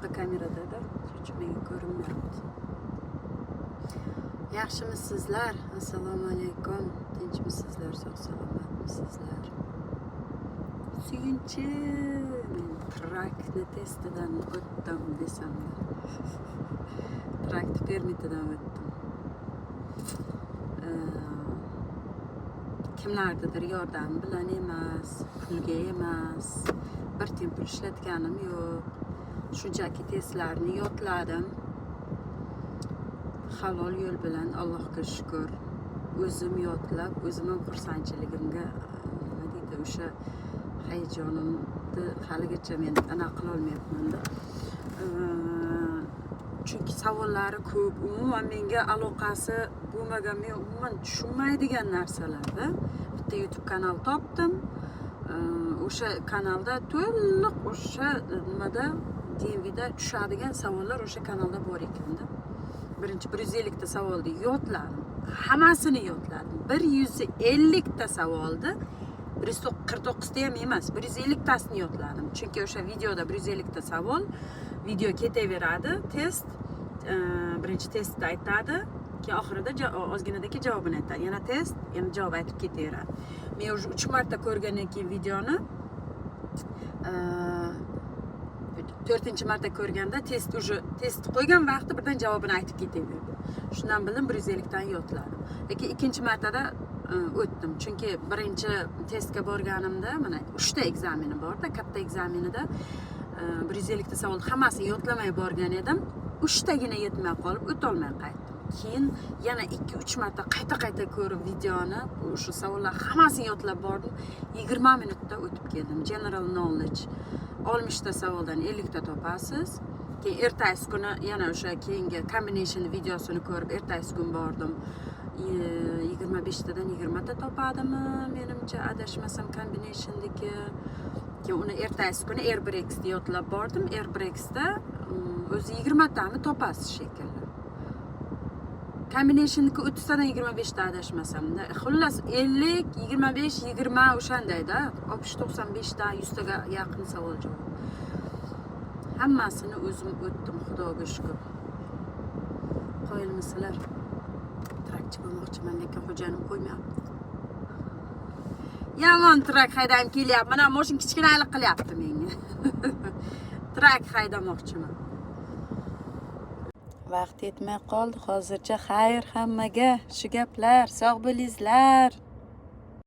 Boshqa kamerada-da, shuning uchun menga ko'rinmayapti. Yaxshimisizlar? Assalomu alaykum. Tinchmisizlar, sog' salomatmisizlar? Suyunchi, men truckni testidan o'tdim desamda, truckni permitidan o'tdim. Kimlarnidir yordami bilan emas, pulga emas, bir tiyin pul ishlatganim yo'q. Shunchaki testlarni yodladim halol yo'l bilan, Allohga shukur. O'zim yodlab, o'zim ham xursandchiligimga, nima deydi, o'sha hayajonimni haligacha men anaqa qilolmayapmanda, chunki savollari ko'p, umuman menga aloqasi bo'lmagan, men umuman tushunmaydigan narsalarda. Bitta YouTube kanal topdim. O'sha kanalda to'liq o'sha nimada, DMVda tushadigan savollar o'sha kanalda bor ekanda. Birinchi 150 ta savolni yodladim, hammasini yodladim. 150 ta savolni, 149 ta ham emas, 150 tasini yodladim, chunki o'sha videoda 150 ta savol, video ketaveradi, test, birinchi testda aytadi, keyin oxirida ozginadaki javobini aytadi, yana test, yana javob aytib ketaveradi. Men уже uch marta ko'rgandan keyin videoni, to'rtinchi marta ko'rganda test, уже test qo'ygan vaqti birdan javobini aytib ketaverdi. Shundan bildim, 150 tani yodladim. Lekin ikkinchi martada o'tdim, chunki birinchi testga borganimda, mana uchta ekzameni borda, katta ekzamenida 150 ta savol hammasini yodlamay borgan edim. Uchtagina yetmay qolib, o'tolmay qaytdim. Keyin yana ikki uch marta qayta qayta ko'rib videoni, o'sha savollar hammasini yodlab bordim, 20 minutda o'tib keldim. General knowledge 60 ta savoldan 50 ta topasiz. Keyin ertasi kuni yana o'sha keyingi combination videosini ko'rib, ertasi kun bordim, 25 tadan 20 ta topadimi, menimcha, adashmasam, combinationniki. Keyin uni ertasi kuni air brakesni yodlab bordim. Air brakesda o'zi 20 tami topasiz shekilli, combinationniki 30 tadan 25 ta, adashmasam. Xullas, 50, 25, 20, o'shandayda, 60, 95 ta, 100 taga yaqin savol javob, hammasini o'zim o'tdim, Xudoga shukur. Qoyilmisizlar? Truckchi bo'lmoqchiman, lekin xo'jayinim qo'ymayapti. Yomon truck haydagim kelyapti. Mana moshin kichkinalik qilyapti menga. Truck haydamoqchiman. Vaqt yetmay qoldi. Hozircha xayr hammaga. Shu gaplar. Sog' bo'linglar.